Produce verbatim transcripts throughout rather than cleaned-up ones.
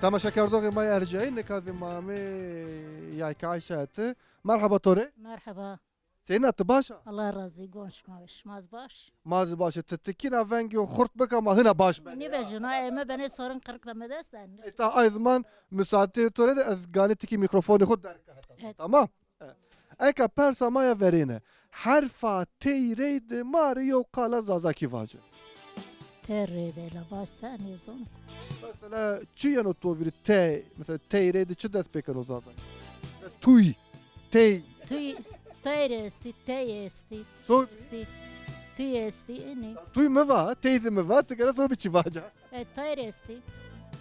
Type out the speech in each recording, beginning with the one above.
Temaşekerdoxê ma yê erjayî, nika zî ma amê Yayke Ayşe eti. Merheba to rê. Merheba. Seyna, ti baş a? Allah razî, gon şima ve. Şima zî baş? Ma zî baş ê. Ti tikîna vengê xo xurt bika, ma hina baş benê. Nîvejîna, ê mi benê sorin qirq de mi dest de. E, ta ay ziman musaade to rê de ez ganî tikî mîkrofonê xo derg ke heta. Evet. Tamam. Eka persa ma ya verêne. Herfa tey reyde ma rê yew qala zazakî vace. Tey reyde la vac se nêzon. Mesela çi yeno to vîrî tey, mesela tey reyde çi dest pêkeno zazakî? Mesela tuy, tey. Tuy, tey rê estî, tey estî. So- Estî. Tuy estî, enî. Tuy mi va, tey zî mi va, ti gere so bi çi vaca? E, tey rê estî.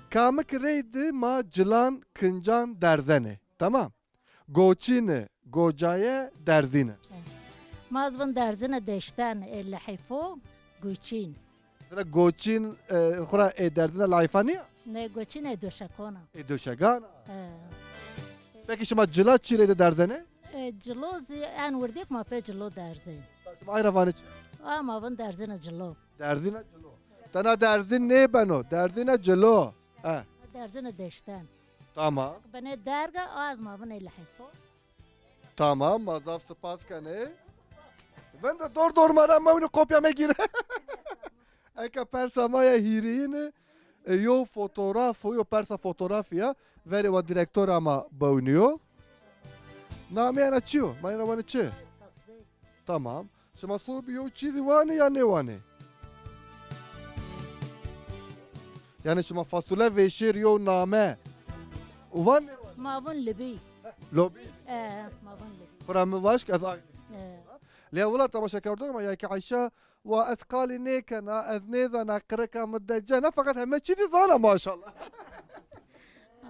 Kamik reyde ma cilan, kincan derzenê. Tamam. Goçîni, gocaye, derzîni. Ma zî vin derzine deşten, e, lehîfo, goçîn. Mesela goçîn, e, xura ê derzine lehîfa nîya? Ne, goçîn ê doşekona. Ê doşegan a. He. Peki şima cila çi reyde derzenê? E, cilo zî en wirdîk ma pê cilo derzenê. Şima ay ra vanê çi? A, ma vin derzine cilo. Derzine cilo. Tena derzin nêbeno, derzine cilo. He. Derzine deşten. Tamam. Benê derga, a ez ma vinê lehîfo. Tamam, ma zaf spas kenê. Vinde dor dor ma ra mewnî, kopya megîne. Eka persa ma ya hîrêyine, e, yo fotograf o, yo persa fotografî ya, verê wa direktora ma bewnîyo. Namê ena çi yo? Ma ena vanê çi? Tamam. Şima sobî yew çî zî wanê ya nêwanê? Yanî şima fasule vêşêr yew name wan nêwanê? Ma vun libî. Lobî? E, ma vun libî. Xura mi vaş ke ez ay. E. Lê wila temaşekerdoxê ma Yayke Ayşe wa ez qalî nêkena, ez nêzana, qirika mi decena, feqet heme çî zî zana maşallah.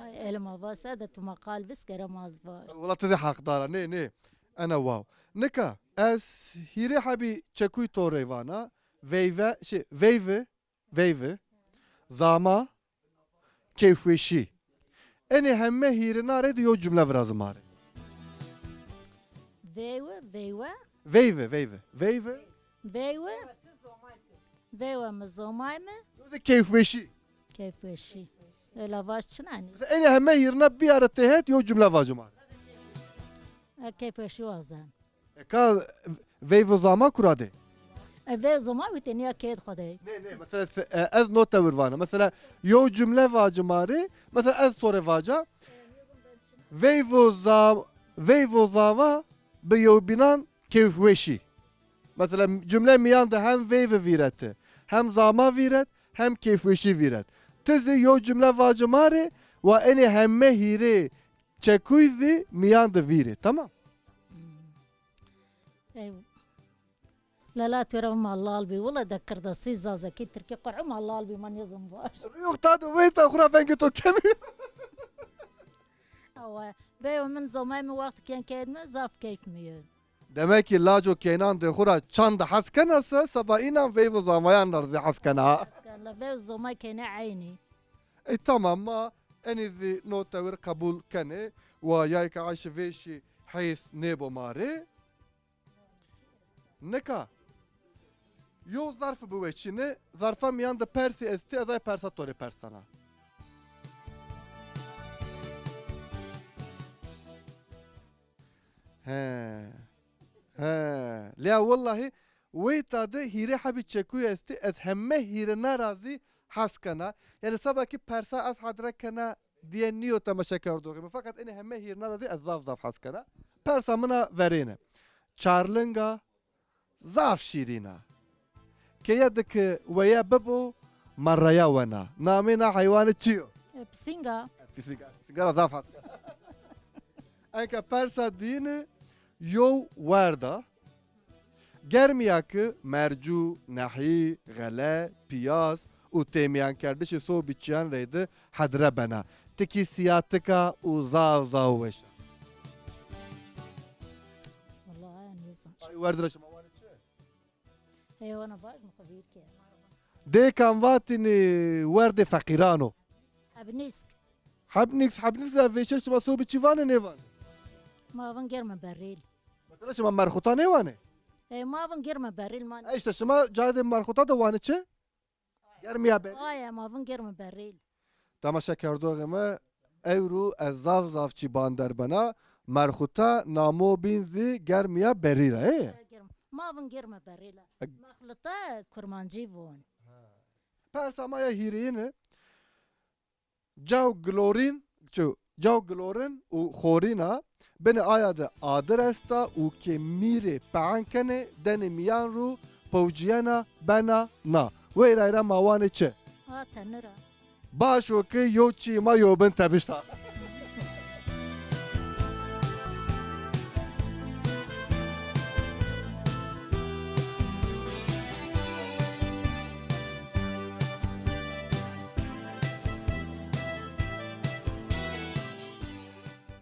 Ay, elma va se de tu ma qal vis gere ma zî vaş. Wila ti zî heqdar a, nê, nê. Ena wow. Nika ez hîrê hebî çekuy to rê vana. Veyve, şey, veyvi, veyvi, zama, keyfweşî. Enê heme hîrina rê de yew cumle virazê ma rê. Veyve, veyve. Veyve, veyve, veyve. Veyve. Veyve mi, zomay mi? Yo de keyfweşî. Keyfweşî. Ela vaş çinanî. Mesela enê heme hîrina biyare têhet, yew cumle vace ma rê. E, keyfweşî wazen. Eka veyv û zama kura de? E, veyv zama witê nîya keyêd xo de. Nê, nê, mesela se-, e, ez no tewir vana. Mesela yew cumle vace ma rê, mesela ez to rê vaca. Veyv û za-, veyv û zama bi yewbînan keyfweşî. Mesela cumle mîyan de hem veyvi vîreti, hem zama vîret, hem keyfweşî vîret. Ti zî yew cumle vace ma rê, wa enê heme hîrê çekuy zî mîyan de vîrê. Tamam? Ey, Lela tu ra ma lal bî. Wila de kirdasî, zazakî, tirkî, qur'u ma lal bî, ma nêzon baş. Rîyux ta de weyta xu ra vengê to kemî. Awe. Beyo min zomay mi waxt kên keyed mi, zaf keyf mi yo. Demek ki laco keynan de xu ra çand hes kena se, seba înan veyv û zamayan ra zî hes kena. Hes kena, la veyv zomay keyne eynî. E, tamam, ma enî zî no tewir qebul kenê. Wa yayka Ayşe vêşî heys nêbo ma rê. Nika yew zarf biweçîne, zarfa mîyan de persî estî, ez ay persa to rê persena. He. He. Lîya wellahî weyta de hîrê hebî çekuy estî, ez heme hîrina ra zî hes kena. Yanî seba kî persa ez hedre kena, dîye nîyo temaşekerdoxê mi. Feqet enê heme hîrna ra zî ez zaf zaf hes kena. Persa min a verêne. Çarlinga zaf şîrîn a. Keye de ki weye bibo, ma reya wena. Namê na heywanî çi yo? E, pisînga. Pisînga. Pisînga ra zaf hes kena. Enka persa dîyine yew werd a. Germîya ki mercû, nehî, xele, pîyaz û têmîyankerdişê sobî çîyan reyde hedre bena. Tikî sîyatik a û zaf zaf weş a. Wellahî nêzan. Ay werd ra şima wanê çi? Heywana vaj mi xo vîr ke. Dêkan vatînî werdê feqîran o. Hebnîsk. Hebnîsk, hebnîsk ra vêşêr şima sobî çî vanê nêvanê? Ma vin germe berîl. Mesela şima merxuta nêwanê? E, ma vin germe berîl man. E, îşte şima cadê merxuta de wanê çi? Germîya berîl. Aye, ma vin germe berîl. Temaşekerdoxê mi, ewro ez zaf zaf çî bander bena, merxuta namo bîn zî germiya berî ra, ê? Germ. Ma vin germe berî la. E- Mexluta kurmancî von. Persa ma ya hîrêyine, caw gilorîn, çi, caw gilorin û xorîna, binê aya de adir esta û ke mîrê pe'en kenê, denê mîyan ro, pewcîyena, bena na. Weyra ra ma wanê çi? A tenira. Baş o ki yo çî ma yo bin tebişta.